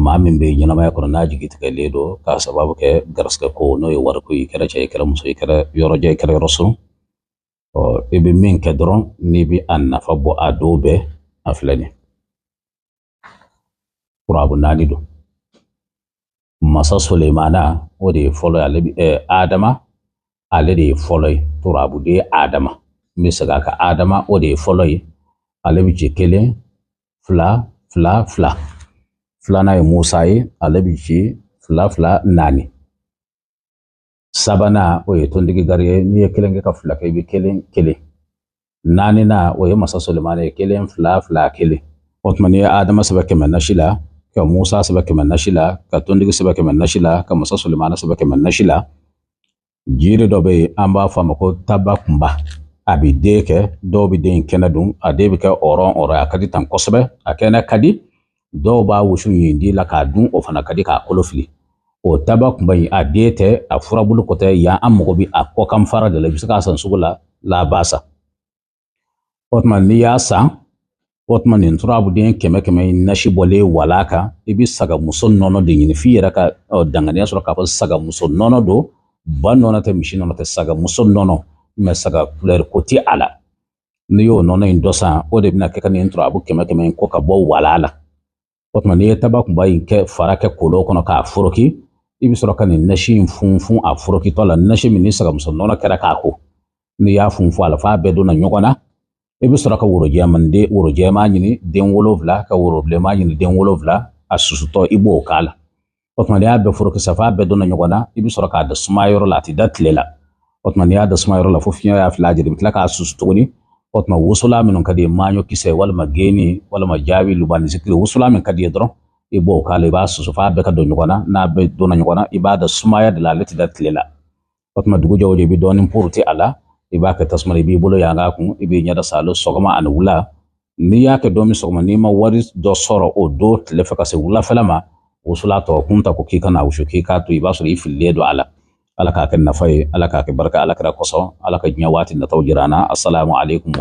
Maa min bɛ ɲɛnamaya kɔnɔ n'a jigi tigɛlen don k'a sababu kɛ garisigɛ ko, n'o ye wariko ye, i kɛra cɛ ye, i kɛra muso ye, i kɛra yɔrɔjan, i kɛra yɔrɔ surun, ɔ i bɛ min kɛ dɔrɔn n'i bɛ a nafa bɔ a don bɛɛ, a filɛ nin ye. Turabu naani don. Masa Sulemana, o de ye fɔlɔ ye. Ale bɛ Adama, ale de ye fɔlɔ ye. Turabuden Adama, n bɛ segin a kan, Adama, o de ye fɔlɔ ye. Ale bɛ ci kelen, fila, fila, fila. Filanan ye Musa ye, ale bɛ ci fila, fila, naani. Sabanan, o ye tontigi gari ye. N'i ye kelen kɛ ka fila kɛ, i bɛ kelen, kelen. Naaninan, o ye Masa Sulemana ye, kelen, fila, fila, kelen. O tuma, n'i ye Adama sɛbɛn 100 nasi la, ka Musa sɛbɛn 100 nasi la, ka tontigi sɛbɛn 100 nasi la, ka Masa Sulemana sɛbɛn 100 nasi la, jiri dɔ bɛ yen, an b'a fɔ a ma ko taba kunba. A bɛ den kɛ, dɔw bɛ den in kɛnɛ dun. A den bɛ kɛ ɔrɔn ɔrɔn, a ka di tan kosɛbɛ, a kɛnɛ ka di. Dɔw b'a wusu ɲindi la k'a dun, o fana ka di k'a kolo fili. O taba kunba in, a den tɛ, a furabulu ko tɛ yan, an mago bɛ a kɔkan fara de la. I bɛ se k'a san sugu la, labasa. O tuma, n'i y'a san, o tuma nin turabuden 100 100 in nasi bɔlen wala kan, i bɛ sagamuso nɔnɔ de ɲini f'i yɛrɛ ka danganiya sɔrɔ k'a fɔ sagamuso nɔnɔ don, ba nɔnɔ tɛ, misi nɔnɔ tɛ, sagamuso nɔnɔ, mɛ saga kulɛri ko tɛ a la. N'i y'o nɔnɔ in dɔ san, o de bɛna kɛ ka nin turabu 100 100 in ko ka bɔ wala la. O tuma, n'i ye taba kunba in kɛ fara kɛ kolon kɔnɔ k'a foroki, i bɛ sɔrɔ ka nin nasi in funfun a forokitɔ la. Nasi min ni sagamuso nɔnɔ kɛra k'a ko, n'i y'a funfun a la f'a bɛɛ donna ɲɔgɔn na, i bɛ sɔrɔ ka woro jɛman den, woro jɛman ɲini den 7, ka woro bilenman ɲini den 7, a susutɔ i b'o k'a la. O tuma, n'i y'a bɛɛ foroki sa f'a bɛɛ donna ɲɔgɔn na, i bɛ sɔrɔ k'a da sumaya yɔrɔ la, a tɛ da tile la. O tuma, n'i y'a da sumaya yɔrɔ la fo fiɲɛ y'a fila jira, i bɛ tila k'a susu tuguni. O tuma, wusulan minnu ka di ye, maɲɔ kisɛ walima geni walima jaabi lubani zikiri, wusulan min ka di ye dɔrɔn, i b'o k'a la. I b'a susu f'a bɛɛ ka don ɲɔgɔn na. N'a bɛɛ donna ɲɔgɔn na, i b'a da sumaya de la, ale tɛ da tile la. O tuma, dugu jɛ o jɛ, i bɛ dɔɔnin puruti a la, i b'a kɛ tasuma la, i b'i bolo yanga a kun, i b'i ɲɛda salo sɔgɔma ani wula. N'i y'a kɛ don min sɔgɔma, n'i ma wari dɔ sɔrɔ o don tile fɛ ka se wulafɛla ma, wusula tɔ kun ta ko k'i kana wusu, k'i k'a to, i b'a sɔrɔ i fililen don a la. Ala k'a kɛ nafa ye, Ala k'a kɛ barika, Ala kira kosɔn. Ala ka diɲɛ waati nataw jira an na. Asalamu aleykum.